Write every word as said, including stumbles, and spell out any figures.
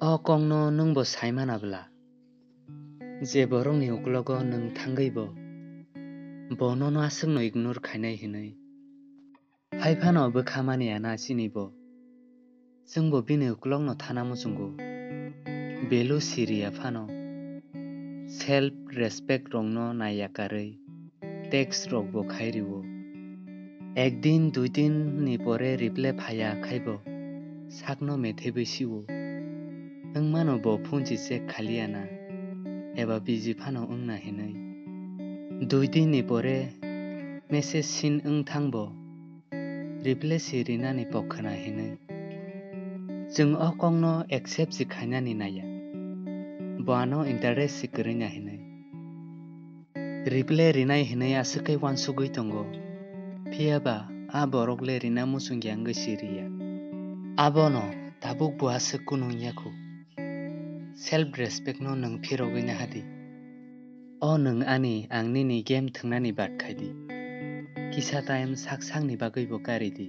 O kokno nwngbo saimana bwla, je borokni uklogo nwng thangwibo bo nono aswkno ignore khainai hwnwi. Hai phano bwkha mani ya na chini bo? Chwngbo bini uklokno thana muchungo. Belu siriya phano self respect rokno naiya karwi text rokbo khai rwo. Ek din dui din ni pore reply phaiya khaibo sakno methebwi siwo. Wngmano bo phone si check khaliya na eba busy phano wngna hinwi. Dui din ni pore message seen wng thangbo reply si rinani pok khna hinwi. Chwng o kokno accept si khainani naiya. Bo ano interest si kwrwina hinwi. Reply rinai hinwi aswk khe uansugwi tongo. Phiyaba a borok le rina muchungya wngwi si riya. Abono tabuk bo aswk kunung yakhu. Self respect no nwng phirogwi nahadi. O nwng ani, ang nini game thwngnani bat khaidi. Kisa time sak sakni bagwi bo karidi.